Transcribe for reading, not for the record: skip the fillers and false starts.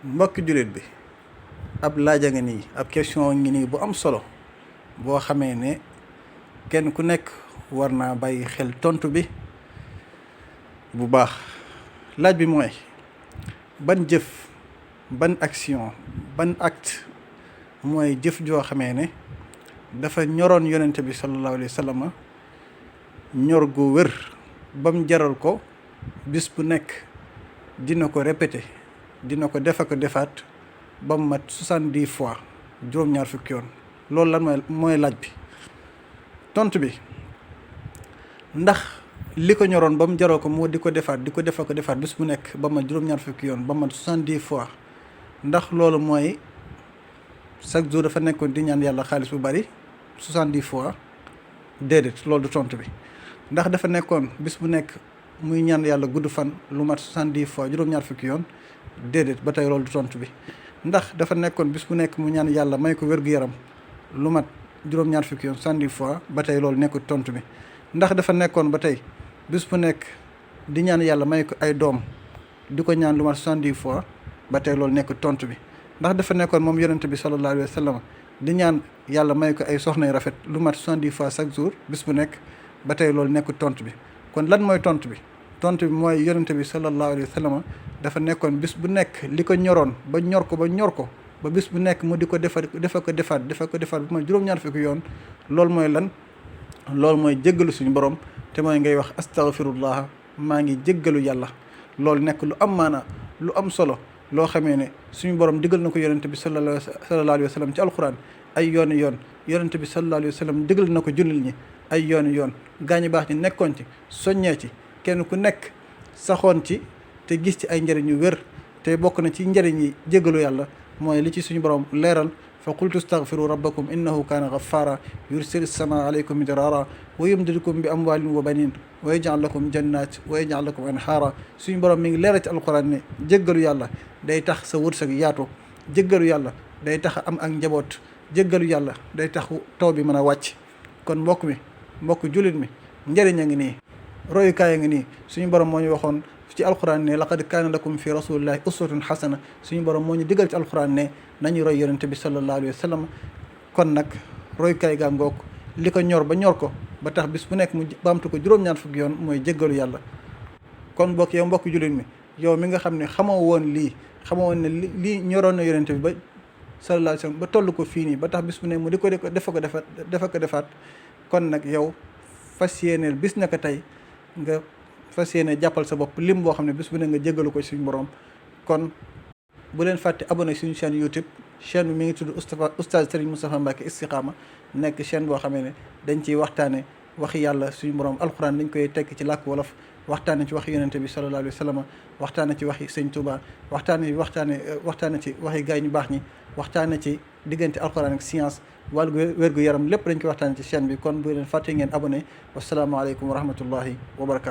mbokki jullit bi ab laaj a ngi nii ab question ngi nii bu am solo boo xamee ne kenn ku nekk war naa bàyyi xel tontu bi bu baax. laaj bi mooy ban jëf, ban action, ban acte mooy jëf joo xamee ne dafa ñoroon yonente bi sallallahu alayhi wa sallam ñor gu wér bam jaral ko bis bu nekk dina ko répété, dina ko def ak defaat ba mu mat 70 fois juróom-ñaar fukki yoon. loolu lan mooy laaj bi. tontu bi ndax li ko ñoroon ba mu jaral ko moo di ko defaat di ko def ak defaat bis bu nekk ba mat juróom-ñaar fukki yoon ba mat 70 fois ndax loolu mooy chaque jour dafa nekkoon di ñaan yàlla xaalis bu bari 70 fois déedéet, loolu du tontu bi. ndax dafa nekkoon bis bu nekk muy ñaan yàlla gudd fan lu mat 70 fois juróom-ñaar fukki yoon déedéet, ba tey loolu du tontu bi. ndax dafa nekkoon bis bu nekk mu ñaan yàlla may ko wér-gu-yaram lu mat juróom-ñaar fukki yoon 70 fois ba tey loolu nekkul tontu bi. ndax dafa nekkoon ba tey bis bu nekk di ñaan yàlla may ko ay doom di ko ñaan lu mat 70 fois ba tey loolu nekkul tontu bi. ndax dafa nekkoon moom yonent bi sallallahu alayhi wa sallam di ñaan yàlla may ko ay soxna yu rafet lu mat 70 fois chaque jour bis bu nekk ba tey loolu nekkul tontu bi. kon lan mooy tontu bi? tontu bi mooy yonent bi sallallahu alayhi wa sallam dafa nekkoon bis bu nekk li ko ñoroon ba ñor ko ba bis bu nekk mu di ko defaat bu ma juróom-ñaar fukki yoon. loolu mooy lan? loolu mooy jéggalu suñu borom te mooy ngay wax astaghfirullah, maa ngi jéggalu yàlla. loolu nekk lu am maana, lu am solo loo xamee ne suñu borom digal na ko yonent bi sallallahu alayhi wa sallam ci alquran ay yoon yonent bi sallallahu alayhi wa sallam digal na ko jullit ñi ay yoon gaañu baax ñi nekkoon ci soññee ci kenn ku nekk saxoon ci te gis ci ay njëriñ yu wér. te bokk na ci njëriñ yi jéggalu yàlla mooy li ci suñu borom leeral fa qultu astaghfiru rabbakum innahu kaana ghaffara yursil samaa alaykum midrara wa yumdidukum bi amwalin wa banin wa yaj'al lakum jannat wa yaj'al lakum anhaara. suñu borom mi ngi leeral ci alquran ne jéggalu yàlla day tax sa wërsëg yaatu, jéggalu yàlla day tax am ak njaboot, jéggalu yàlla day tax taw bi mën a wàcc. kon mbokk jullit mi njëriñ a ngi nii, royukaay a ngi nii. suñu borom moo ñu waxoon ci alquran ne laqad kaana lakum fi rasulillahi uswatun xasana. suñu borom moo ñu digal ci alquran ne nañu roy yonente bi sallallahu alayhi wa sallam. kon nag royukaay gaa ngoog li ko ñor ko ba tax bis bu nekk mu baamtu ko juróom-ñaar fukki yoon mooy jéggalu yàlla. kon yow mbokk jullit mi, yow mi nga xam ne xamoo woon ne lii ñoroon na yonente bi ba sallallahu alayhi wa sallam ba toll ko fii nii ba tax bis bu nekk mu di ko defaat kon nag yow fas yéeneel bis naka tey nga fas yéene jàppal sa bopp lim boo xam ne bis bu ne nga jéggalu ko suñu borom. kon bu leen fàtte abonné suñu chaîne YouTube. chaîne bi mi ngi tudd Oustaz Serigne Moustapha Mbacké Istikhama, nekk chaîne boo xamee ne dañ ciy waxtaane waxi yàlla suñu borom alxuraan dañ koy tekk ci làkk wolof, waxtaane ci waxi yonente bi sallallahu alayhi wa sallam, waxtaane ci waxi Sëñ Touba, waxtaane ci waxi gaay ñu baax ñi, waxtaane ci diggante alxuraan ak science, wàllu wér-gu-yaram lépp dañ koy waxtaane ci chaîne bi. kon bu leen fàtte ngeen abonné. wasalaamaaleykum wa rahmatullahi wa barakaatu.